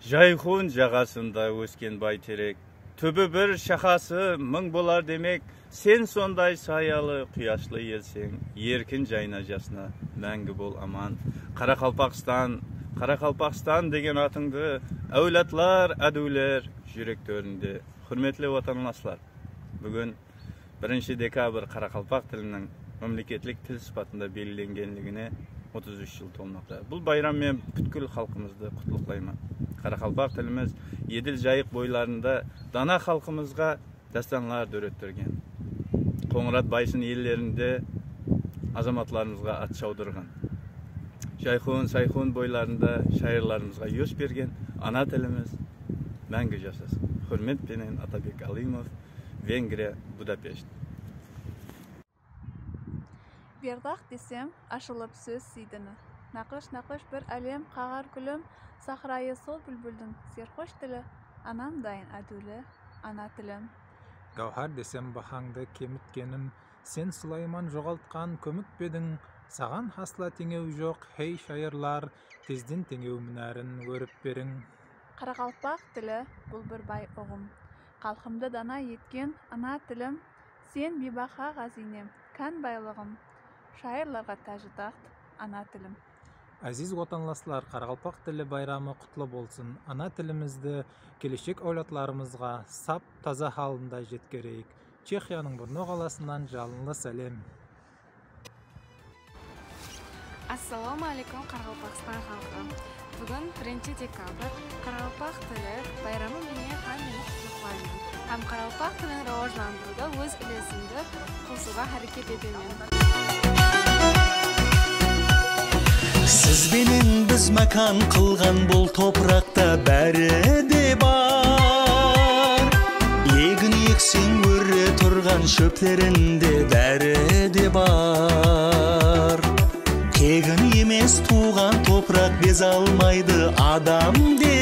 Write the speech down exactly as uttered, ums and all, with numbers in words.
Jayxun jaǵasında ósken bayterek, túbi bir, shaqası mıń bolar demek, sen sonday sayalı, quyashlı elseń, erkin jayna jasna, máńgi bol aman. Qaraqalpaqstan, Qaraqalpaqstan degen atıńdı áwladlar, ádiwler júrek tórinde. Húrmetli watanlaslar, búgin birinshi dekabr qaraqalpaq tiliniń mámleketlik til sıpatında belgilengenligine otız úsh jıl tolmaqta. Bul bayram menen pútkil xalqımızdı qutlıqlayman. Qaraqalpaq tilimiz Edil Jayıq boylarında dana xalqımızǵa dástanlar dórettirgen. Qońırat, Baysın ellerinde azamatlarımızǵa at shawdırǵan. Jayxun, Sayxun boylarında shayırlarımızǵa yosh bergen ana tilimiz máńgi jasasın. Húrmet penen, Atabek Alımov, Vengriya, Budapesht. Berdaq desem, ashılıp sóz siydini. Naqısh-naqısh bir álem qaǵar gúlim, sahrayı sol búlbildiń serxosh tili, anamdayın ádiwli ana tilim. Gáwhar desem, bahańdı kemitkenim, sen sulayman joǵaltqan kómik pediń, saǵan hasla teńew joq, hey shayırlar, tezden teńew minarın órip beriń. Qaraqalpaq tili, bul bir bay uǵım, xalqımdı dana etken ana tilim, sen biybaha ǵáziynem, kán baylıǵım, shayırlarǵa táji taxt, ana tilim. Áziz watanlaslar, Qaraqalpaq tili bayramı qutlı bolsın! Ana tilimizdi keleshek áwladlarımızǵa sap, taza halında jetkereyik. Chexiyanıń Brno qalasınan jalınlı sálem. Assalawma áleykum, Qaraqalpaqstan xalqı! Búgin birinshi dekabr, Qaraqalpaq tili bayramı menen hámmeni qutlıqlayman hám qaraqalpaq tilin rawajlandırıwda óz úlesimdi qosıwǵa háreket etemen. Siz benen biz mákan qılǵan bul topıraqta bári de bar. Egin ekseń, óre turǵan shóplerinde bári de bar. Tegin emes tuwǵan topıraq, bezalmaydı adam de